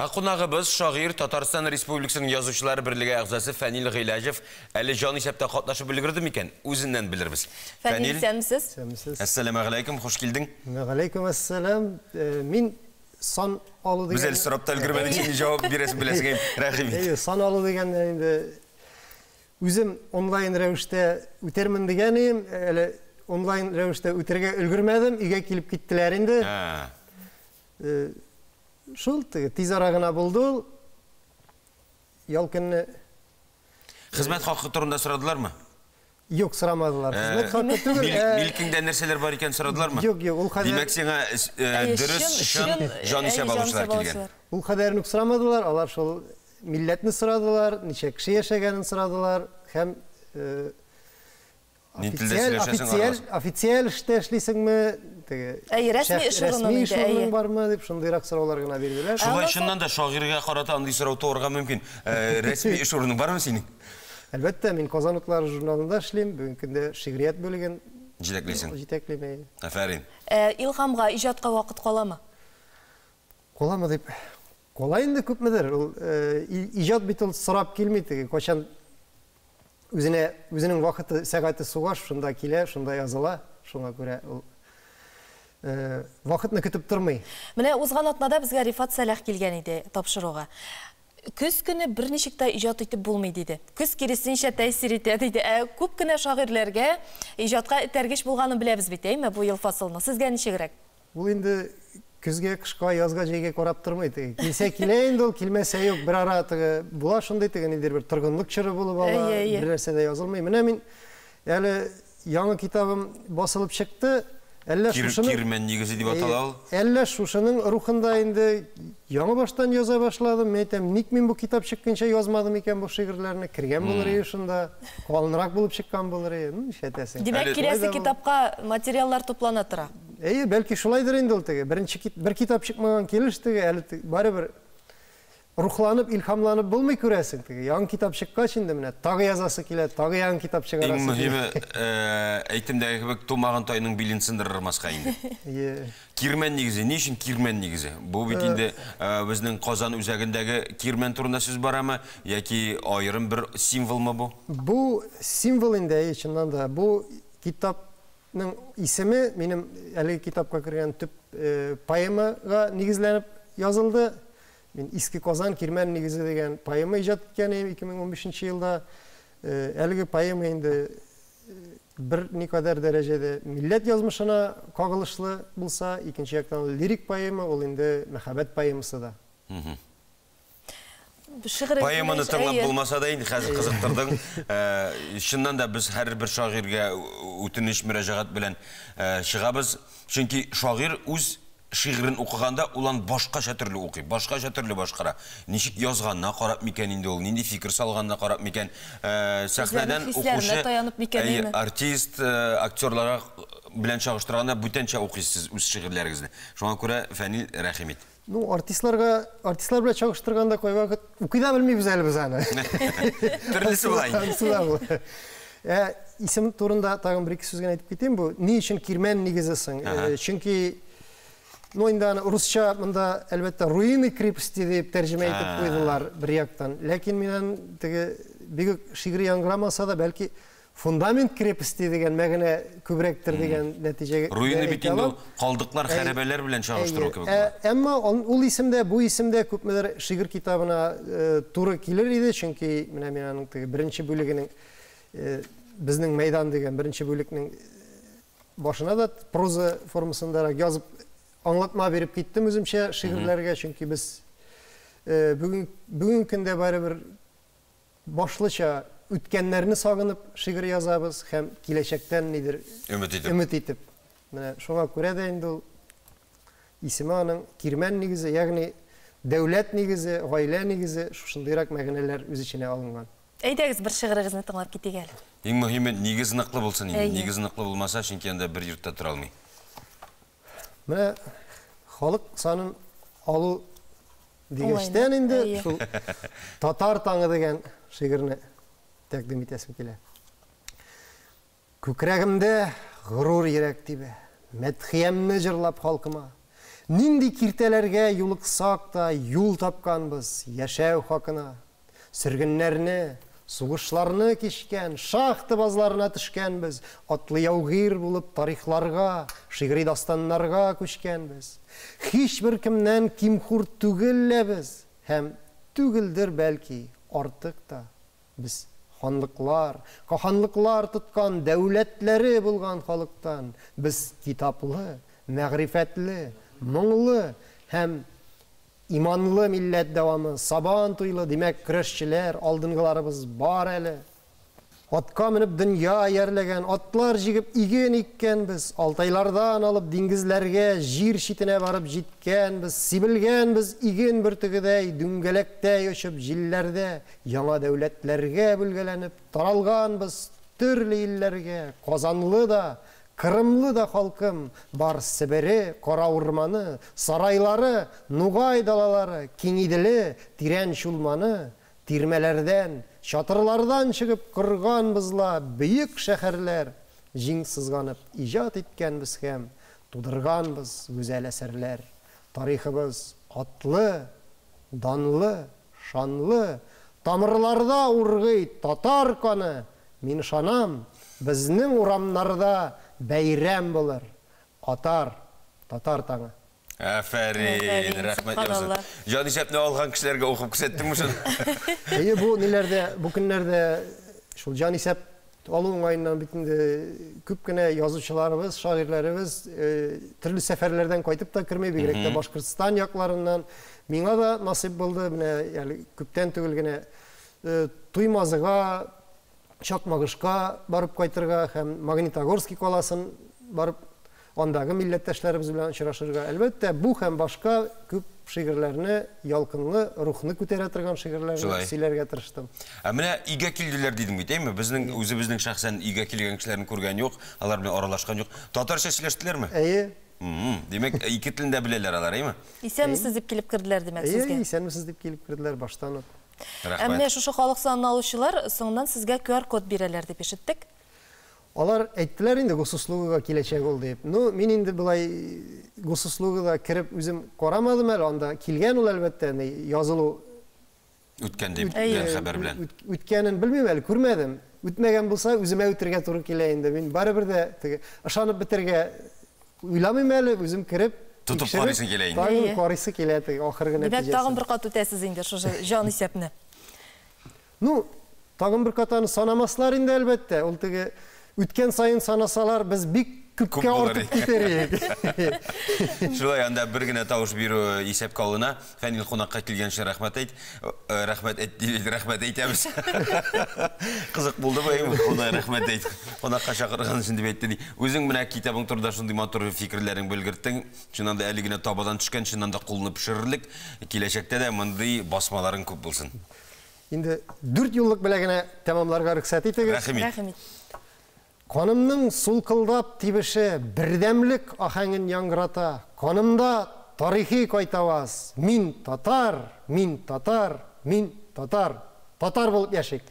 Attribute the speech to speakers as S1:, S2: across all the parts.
S1: Ә кунагыбыз шагыйрь, Татарстан Республикасының Язучылар берлеге әгъзасы Фәнил Гыйләҗев әле җан исәптә катнашып өлгерде микән? Үзеннән белербез.
S2: Фәнил, исәнмесез.
S3: Исәнмесез.
S1: Әссәламәгаләйкүм, хуш килдең.
S3: Вәгаләйкүм әссәлам. Мин сан алу
S1: дигән. Без әле сорап та өлгермәдек, син җавап бирәсең беләсең, рәхим ит.
S3: Әйе, сан алу дигәндә инде үзем онлайн рәвештә үтермен дигән идем, әле онлайн рәвештә үтергә өлгермәдем, өйгә килеп киттеләр инде. Шул теге тиз ара гына булды ул. Ял көнне.
S1: Хезмәт хакы турында сорадылармы?
S3: Юк, сорамадылар. Хезмәт хакы түгел.
S1: Милкеңдә нәрсәләр бар икән сорадылармы?
S3: Юк, юк, ул
S1: кадәр. Димәк, сиңа дөрес, чын җан исәп алучылар килгән.
S3: Ул кадәрен үк сорамадылар, алар шул милләтне сорадылар, ничә кеше яшәгәнен сорадылар һәм
S1: Ни телдә сөйләшәсең,
S3: аралаш. Официаль эштә эшлисеңме?
S2: Теге. Әйе, рәсми эш урының
S3: инде, әйе. Рәсми эш урының бармы дип шундыйрак сораулар гына бирделәр.
S1: Шулай чыннан да шагыйрьгә карата андый сорау туарга мөмкин. Рәсми эш урының бармы синең?
S3: Әлбәттә, мин Казан утлары журналында эшлим. Бүгенге көндә шигърият бүлеген
S1: җитәклисең.
S3: Җитәклим, әйе.
S1: Афәрин.
S2: Илһамга, иҗатка вакыт каламы?
S3: Каламы дип. Кала инде күпмедер. Ул иҗат бит ул сорап килми теге, кайчан Үзенә, үзенең вакыты, сәгате суга, шунда килә, шунда языла. Шуңа күрә ул вакытны көтеп тормый.
S2: Менә узган атнада безгә Рифат Сәлах килгән иде тапшыруга. Көз көне берничек тә иҗат итеп булмый, диде. Көз киресенчә тәэсир итә, диде. Ә күп кенә шагыйрьләргә иҗатка этәргеч булганын беләбез бит, әйме, бу ел фасылының. Сезгә ничегрәк?
S3: Ул инде көзгә, кышка, язга, җәйгә карап тормый. Теге килсә килә инде ул, килмәсә юк. Бер ара теге була шундый теге ниндидер бер торгынлык чоры булып ала, бер нәрсә дә язылмый. Менә мин әле яңа китабым басылып чыкты.
S1: Әллә шушының Кирмән нигезе дип атала ул.
S3: Әллә шушының рухында инде яңа баштан яза башладым. Мин әйтәм, ник мин бу китап чыкканча язмадым икән бу шигырьләрне? Кергән булыр иде шунда, калынрак булып чыккан булыр иде. Ну, нишләтәсең.
S2: Димәк, киләсе китапка материаллар туплана тора.
S3: Әйе, бәлки шулайдыр инде ул теге. Беренче кит, бер китап чыкмаган килеш теге, әле барыбер рухланып, илһамланып булмый күрәсең теге. Яңа китап чыккач инде менә тагы язасы килә, тагы яңа китап чыгарасы
S1: килә. Иң мөһиме, әйтемдәге кебек, тумаган тайның билен сындырырмаска инде.
S3: Әйе.
S1: Кирмән нигезе, ни өчен кирмән нигезе? Бу бит инде безнең Казан үзәгендәге кирмән турында сүз барамы, яки аерым бер символмы бу?
S3: Бу символ инде, әйе, чыннан да. Бу китап Ның исеме минем әлеге китапка кергән төп поэмага нигезләнеп язылды. Мин Иске Казан кирмән нигезе дигән поэма иҗат иткән идем 2015 нче елда. Әлеге поэма инде бер никадәр дәрәҗәдә милләт язмышына кагылышлы булса, икенче яктан ул лирик поэма, ул инде мәхәббәт поэмасы да.
S1: Поэманы тыңлап булмаса да инде хәзер кызыктырдың. Чыннан да без һәрбер шагыйрьгә үтенеч, мөрәҗәгать белән чыгабыз. Чөнки шагыйрь үз шигырен укыганда ул аны башкача төрле укый, башкача төрле башкара. Ничек язганына карап микән инде ул, нинди фикер салганына карап микән, сәхнәдән укучы, артист, актерларга белән чагыштырганда бүтәнчә укыйсыз үз шигырьләрегезне. Шуңа күрә, Фәнил, рәхим ит.
S3: Ну, артистларга, артистлар белән чагыштырганда кайвакыт укый да белмибез әле без аны.
S1: Төрлесе була инде.
S3: Анысы да була. Ә исем турында тагын бер-ике сүз генә әйтеп китим. Бу ни өчен кирмән нигезе соң? Чөнки, ну, инде аны русча монда, әлбәттә, руины крепости дип тәрҗемә итеп куйдылар бер яктан. Ләкин мин аны теге бик үк шигъри яңгырамаса да, бәлки Фундамент крепости дигән мәгънә күбрәктер дигән нәтиҗәгә
S1: Руины бит инде ул калдыклар, хәрабәләр белән чагыштыру кебек була.
S3: Әмма ул исем дә, бу исем дә күпмедер шигырь китабына туры килер иде, чөнки менә мин аның теге беренче бүлегенең Безнең мәйдан дигән беренче бүлекнең башына да проза формасындарак язып аңлатма биреп киттем үземчә шигырьләргә, чөнки без бүген бүгенге көндә барыбер Башлыча үткәннәрне сагынып шигырь язабыз һәм киләчәктән нидер
S1: Өмет итеп.
S3: өмет итеп. Менә шуңа күрә дә инде ул исеме аның Кирмән нигезе, ягъни дәүләт нигезе, гаилә нигезе, шушындыйрак мәгънәләр үз эченә алынган.
S2: Әйдәгез, бер шигырегезне тыңлап китик әле.
S1: Иң мөһиме, нигез ныклы булсын инде.
S2: Әйе.
S1: Нигез ныклы булмаса, чөнки анда бер йортта тора алмый.
S3: Менә халык санын алу Дигәчтән инде шул Татар таңы дигән шигырьне тәкъдим итәсем килә. Күкрәгемдә горур йөрәк тибә, Мәдхиямне җырлап халкыма. Нинди киртәләргә юлыксак та, юл тапканбыз яшәү хакына. Сөргеннәрне, сугышларны кичкән, шахта базларына төшкәнбез, атлы яугир булып тарихларга, шигъри дастаннарга күчкәнбез. Һичбер кемнән ким-хур түгел лә без, һәм түгелдер, бәлки, артык та. Без ханлыклар, каханлыклар тоткан, дәүләтләре булган халыктан. Без китаплы, мәгърифәтле, моңлы һәм иманлы милләт дәвамы, сабан туйлы, димәк, көрәшчеләр, алдынгыларыбыз бар әле. Атка менеп дөнья иярләгән, атлар җигеп иген иккәнбез, Алтайлардан алып диңгезләргә, җир читенә барып җиткәнбез, сибелгәнбез иген бөртегедәй, дүңгәләктәй очып җилләрдә, яңа дәүләтләргә бүлгәләнеп, таралганбыз төрле илләргә, Казанлы да, Кырымлы да халкым, бар Себере, кара урманы, сарайлары, Нугай далалары, киң Иделе, тирән Чулманы, Тирмәләрдән, чатырлардан чыгып корганбыз ла бөек шәһәрләр, Җиң сызганып иҗат иткәнбез һәм тудырганбыз гүзәл әсәрләр. Тарихыбыз атлы, данлы, шанлы, Тамырларда ургый татар каны. Мин ышанам, безнең урамнарда бәйрәм булыр, Атар татар таңы.
S1: Афәрин, рәхмәт яусын. Җан исәпне алган кешеләргә укып күрсәттеңме шуны?
S3: Әйе, бу ниләрдә, бу көннәрдә шул җан исәп алу уңаеннан бит инде күп кенә язучыларыбыз, шагыйрьләребез төрле сәфәрләрдән кайтып та керми, бигрәк тә Башкортстан якларыннан. Миңа да насыйп булды, менә әле күптән түгел генә Туймазыга, Чакмагышка барып кайтырга һәм Магнитогорский каласын барып, андагы милләттәшләребез белән очрашырга. Әлбәттә, бу һәм башка күп шигырьләрне, ялкынлы, рухны күтәрә торган шигырьләрне сөйләргә тырыштым.
S1: Ә менә өйгә килделәр дидең бит, әйме? Безнең үзебезнең шәхсән өйгә килгән кешеләрне күргән юк, алар белән аралашкан юк. Татарча сөйләштеләрме?
S3: Әйе.
S1: Димәк, ике телне дә беләләр алар, әйме?
S2: Исәнмесез дип килеп керделәр, димәк, сезгә.
S3: Әйе, исәнмесез дип килеп керделәр баштан ук.
S2: Ә менә шушы халык санын алучылар соңыннан сезгә QR-код бирәләр дип ишеттек.
S3: Алар әйттеләр инде госуслугага киләчәк ул дип. Ну, мин инде болай госуслугага кереп үзем карамадым әле, анда килгән ул әлбәттә, ни язылу
S1: үткән дип дигән хәбәр белән.
S3: Үткәнен белмим әле, күрмәдем. Үтмәгән булса, үземә үтергә туры килә инде. Мин барыбер дә теге ышанып бетергә уйламыйм әле, үзем кереп
S1: тотып карыйсы килә инде.
S3: Тагын карыйсы килә теге ахыргы нәтиҗәсен.
S2: Димәк, тагын бер кат үтәсез инде шушы җан исәпне.
S3: Ну, тагын бер кат аны санамаслар инде, әлбәттә. Ул теге үткән саен санасалар, без бик күпкә артып китәр идек.
S1: Шулай, анда бер генә тавыш бирү исәпкә алына. Фәнил кунакка килгәнче рәхмәт әйт. Рәхмәт әйт, рәхмәт әйтәбез. Кызык булды бу, кунак рәхмәт әйт. Кунакка чакырган өчен дип әйтте. Үзең менә китабың турында шундый матур фикерләрең белгерттең. Чыннан да әле генә табадан төшкән, чыннан да кулны пешерерлек. Киләчәктә дә мондый басмаларың күп булсын.
S3: Инде 4 юллык белән генә тәмамларга рөхсәт итегез.
S1: Рәхим ит.
S3: Канымның сулкылдап тибеше бердәмлек ахәңен яңгырата. Канымда тарихи кайтаваз. Мин татар, мин татар, мин татар. Татар булып яшик.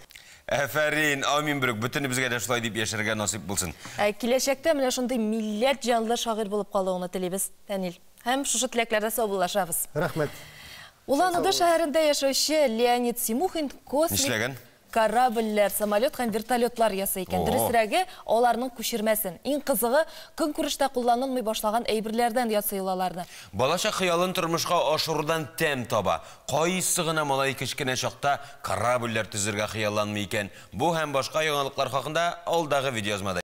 S1: Афәрин, амин берүк. Бөтенебезгә дә шулай дип яшәргә насыйп булсын.
S2: Киләчәктә менә шундый милләт җанлы шагыйрь булып калуыңны телибез, Фәнил. Һәм шушы теләкләрдә саубуллашабыз.
S3: Рәхмәт.
S2: Улан-Удэ шәһәрендә яшәүче Леонид Симухин космик корабльләр, самолет һәм вертолетлар ясый икән. Дөресрәге, аларның күчермәсен. Иң кызыгы, көнкүрештә кулланылмый башлаган әйберләрдән ясый ул аларны.
S1: Балачак хыялын тормышка ашырудан тәм таба. Кайсы гына малай кечкенә чакта корабльләр төзергә хыялланмый икән? Бу һәм башка яңалыклар хакында алдагы видеоязмада.